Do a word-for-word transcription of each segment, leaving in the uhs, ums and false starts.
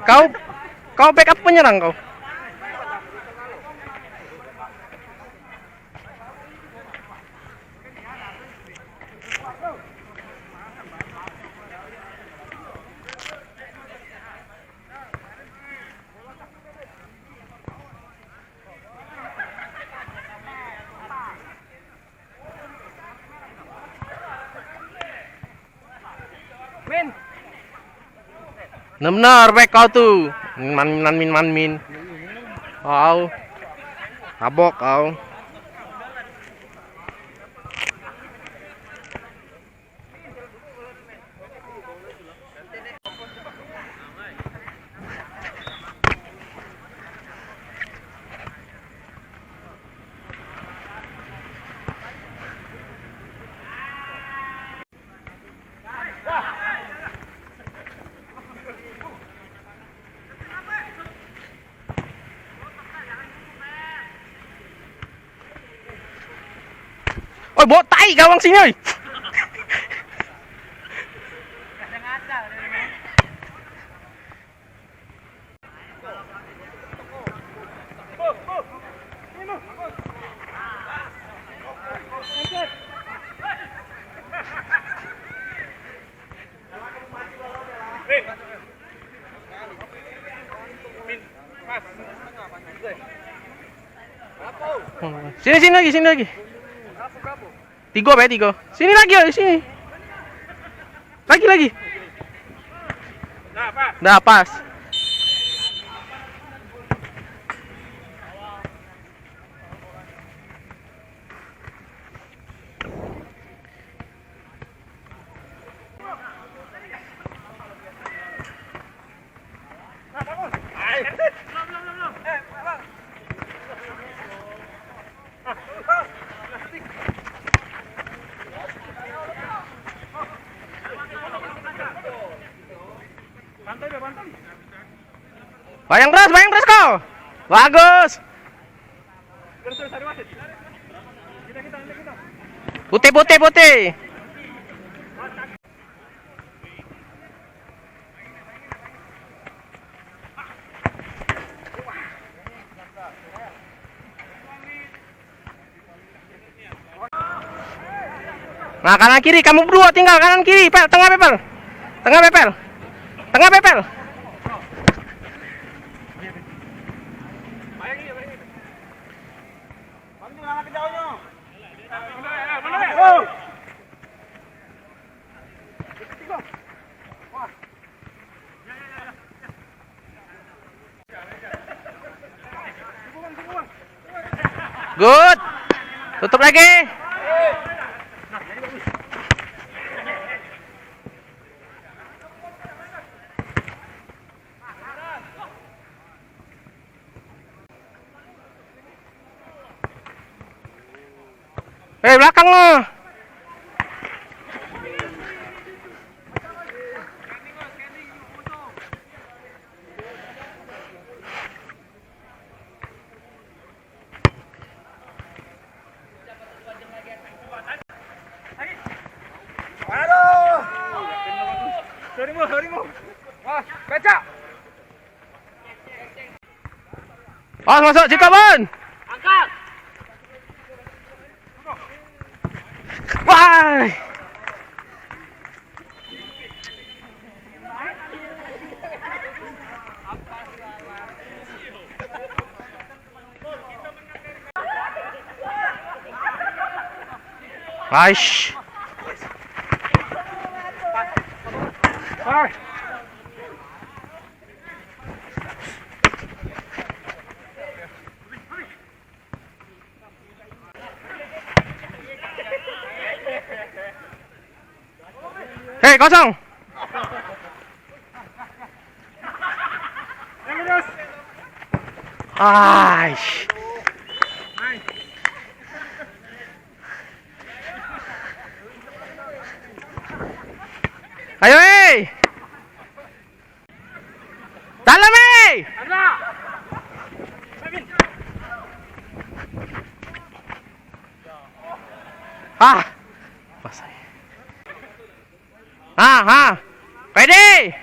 Kau, kau back apa penyerang kau? Min. Bener, back kau tu. Min, man, min, man, min, man, min. Au. Abok kau. Oi, bawa tai gawang sini, oi. Sini, sini lagi, sini lagi. Tigo be, tigo. Sini lagi, oi, sini. Lagi, lagi. Dah, pas. Bayang terus, bayang terus kau. Bagus. Putih, putih, putih. Nah, kanan kiri, kamu berdua tinggal kanan kiri, Pel, tengah, Pel. Tengah, Pel. Tengah, Pel. Good. Tutup lagi. Eh, belakang no. Aduh. Sorry, Mo, sorry, Mo. Wah, becak. Pas masuk situ, Bun. Angkat. Wah. Aish. Hei, kosong. Aish. Ayo, hei. Dalam, eh! Ah. Pas saya. Ha, ha. Pede.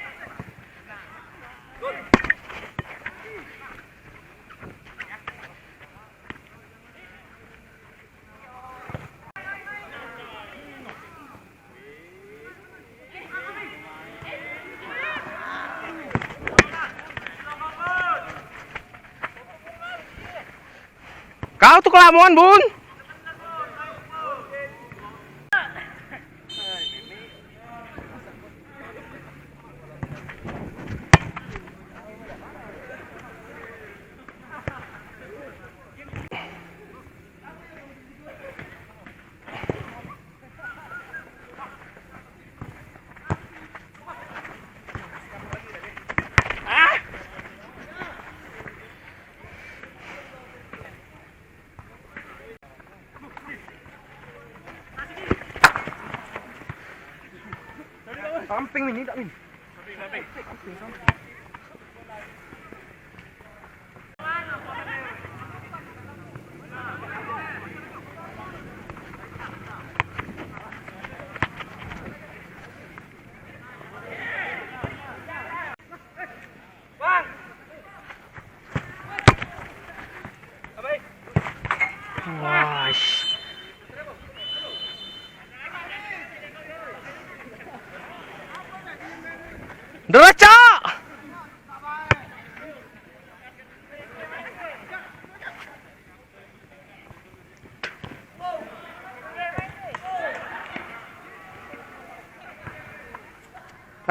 Kelamuan, Bun. Samping ini tak, Min? Wah. Deracak.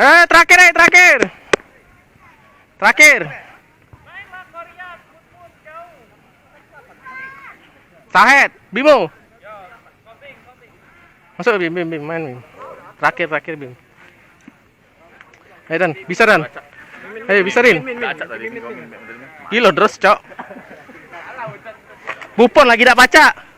Eh, terakhir, eh, terakhir. Terakhir. Sahet, Bimo. Masuk, Bim, Bim, Bim, main, Bim. Terakhir, terakhir, Bim. Ayo, Dan, bisa, Dan. Ayo, bisa, Rin. Gilo terus, Cok. Buffon lagi dak pacak.